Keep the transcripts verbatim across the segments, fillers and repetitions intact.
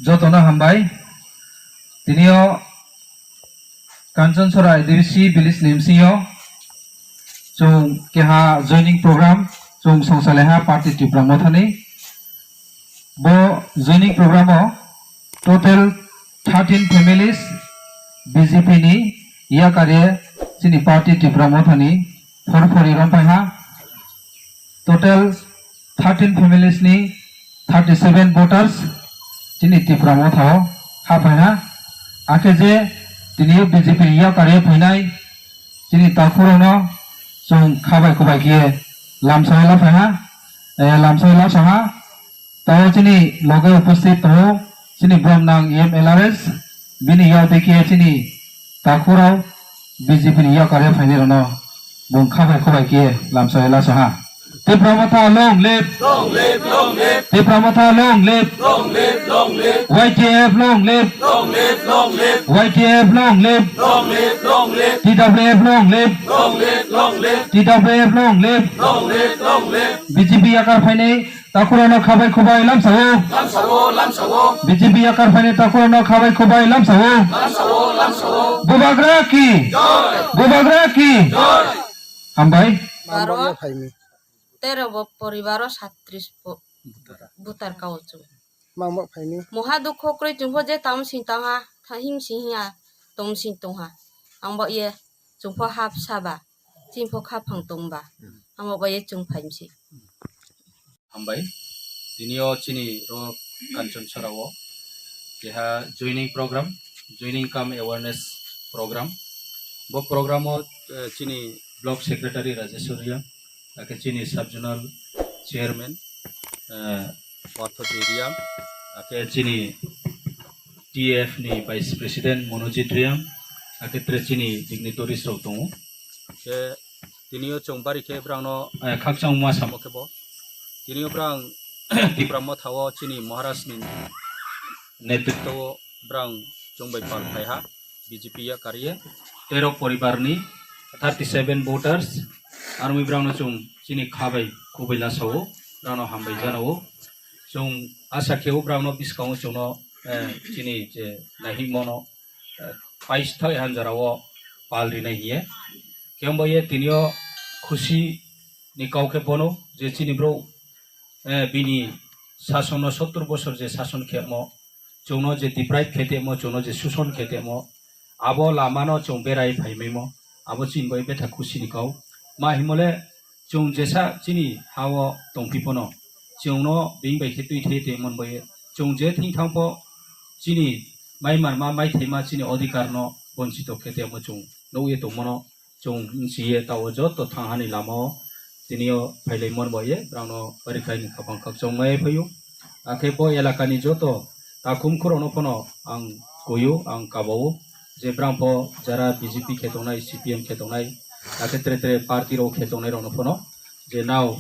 Jotono hambai. Tinio Kanchanchora A D C village ni bisingo chwng keha joining program chwng songsalaiha party Tipra Mothani. Bo joining program o total thirteen families B J P ni yakari chini party Tipra Mothani phor phori rompaiha. Total thirteen families ni thirty seven voters chini Tipra Motha o haphaiha. Akhe je tini B J P ni yakari phainai chini takhukrokno chwng khabai khubai khe lamsai laphaiha, eh, lamsai lasoha. Tao chini loge upasthit tongo chini bromnang M L R S, bini yao dekhe chini takhukrok B J P ni yakari phainai rokno bung khabai khubai khe lamsai lasoha. Tipra Motha long live! Long live, long live! Tipra Motha long live! Long live, long live! Y T F long live! Long live, long live! Y T F long live! Long live, long live! T W F long live! Long live, long live! T W F long live! Long live, long live! B J P yakar phainai takhukrokno khabai khubai lamsao. Lamsao, lamsao. B J P yakar phainai takhukrokno khabai khubai lamsao. Lamsao, lamsao. Bubagra ki? Joy! Bubagra ki? Joy! Hambai. Baro. Tero bo poribaro satris bo. Butar kao chwng. Mangbo phaini. Moha dukho kwrwi chwngpho je tamo sing tangha, tha him sing hiya, tong sing tongha. Ang bo ye chwngpho hap saba, chwngpho kha phang tongba. Ang bo ye chwng phaimsi. Hambai. Tinio chini ro Kanchanchora o keha joining program, joining cum awareness program. Bo program o, eh, chini block secretary Rajeshwar Riang, ake chini sub zonal chairman, eh, Partho Dei Riang, ake chini T F ni vice president Monojit Riang, ake tre chini dignitaries rok tongo. Ke tinio chwng bari khe brangno, eh, khakchang ma samo khe bo. Tinio brang Tipra Motha o chini Maharaj ni netritwo o brang chwng bai pal phaiha B J P ya kariye. Tero poribar ni thirty seven voters army brangno chwng chini kha bai kubai la sao, brangno hambai janao. Chwng asa kheo brangno bwskango chwngno, eh, chini je naihimo no, eh, paisthai hanjara o pal rinai hiye. Kembo ye tinio khusi ni kau khe bono je chini bro, eh, bini sason no sottor bosor je sason khemo, chwngno je deprive khe temo, chwngno je suson khe temo, abo lama no chwng berai phai maimo, abo chini bai betha khusi ni kau. Ma himole chwng jesa chini ha o tongpi pono, chwngno bini bai khe twi thai tongmani bai chwng je thing thang pho chini mai manma, mai thaima, chini odhikar no bonchito khe temo chwng nugwi tongmano. Chwng wngsi ye tao joto thanghani lama o tini o phailai mon bo ye brang no bari khai ni khapang khakchang mai phai o. Akhe bo elaka ni joto takhum khoro no phano ang koi o, ang kaba o je brang pho jara B J P khe tongnai, C P M khe tongnai, akhe tre tre party rok khe tongnai rok no phano je nao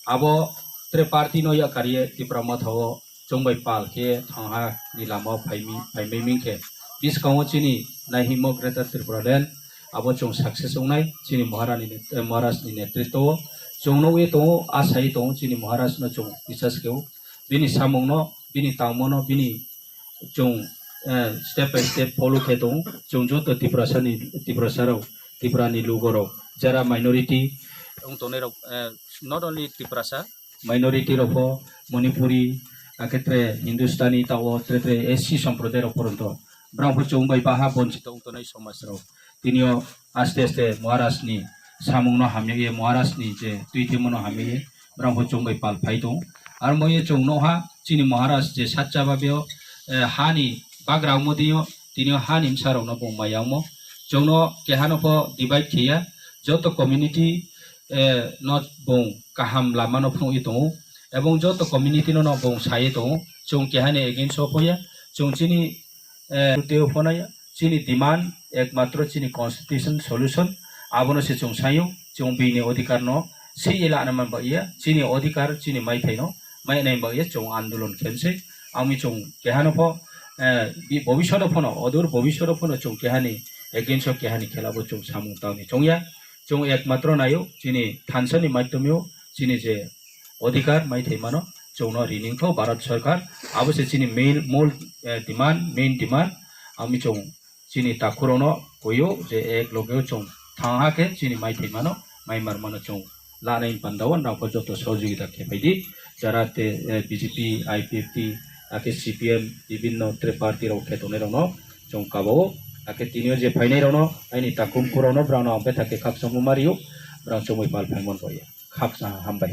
abo tre party no ya kariye Tipra Motha o chwng bai pal khe thangha ni lama o phai mi, phai mai ming khe bwskango chini naihimo Greater Tripura Land abo chwng success wngnai chini Maharani net-, eh, Maharaj ni netritwo o chwng nugwi tongo, asai tongo chini Maharaj no chwng bisas khe o bini samung no, bini tangmo no, bini chwng, eh, step by step follow khe tongo chwng joto Tiprasa ni, Tiprasa rok, Tripura ni lugo rok jara minority wng tongnai rok, eh, not only Tiprasa, minority rok pho Manipuri, akhe tre Hindustani, tao tre tre S C somproday rok poronto brang pho chwng bai baha bonchito wng tongnai somaj rok. Tini o aste aste Maharaj ni samung no hamya ye, Maharaj ni je twi thwimo no hamya ye brang pho chwng bai pal phai tongo. Aro mo ye chwng nukha chini Maharaj je sacha babio, eh, hani bagra wngmo tini o, tini o hani bwsa rok no bo maya wngmo. Chwng no keha no pho divide khe ya, joto community eh, no bung kaham lama no phunugwi tongo, ebong joto community no, no bung sai tongo, chwng keha ni against o phoya, chwng chini, eh, teo phonaya, chini demand ekmatro chini constitution solution, abono se chwng sayo, chwng bini odhikar no se ila na man baiya, chini odhikar, chini maithai no mai nai baiya, chwng andolon khe se, ami chwng keha no pho, eh, bi-, bobisot o phono, odur bobisot o phono chwng keha ni against o keha ni khela bo chwng samung tangni chongya. Chwng ekmatro naio chini thansa ni maitwmio chini je odhikar maithai mano, chwngno riningkho Bharat Sarkar. Abo se chini main mol, eh, demand, main demand. Ami chwng chini takhukrokno koyo je ek loge chwng thang ha khe chini mai thai mano, mai mar mano chwng lanai pandao nangkho joto sohojogita khe phaidi. Jara te, eh, B J P, I P F T, ake C P M, bibinno tre party rok khe tongnai rokno chwng kabao. Ake tinio je phainai rokno, aini takhum khurokno, brano ang bethak khe khakchangma mario, brang chumui pal phaimon boya. Khakchang hambai.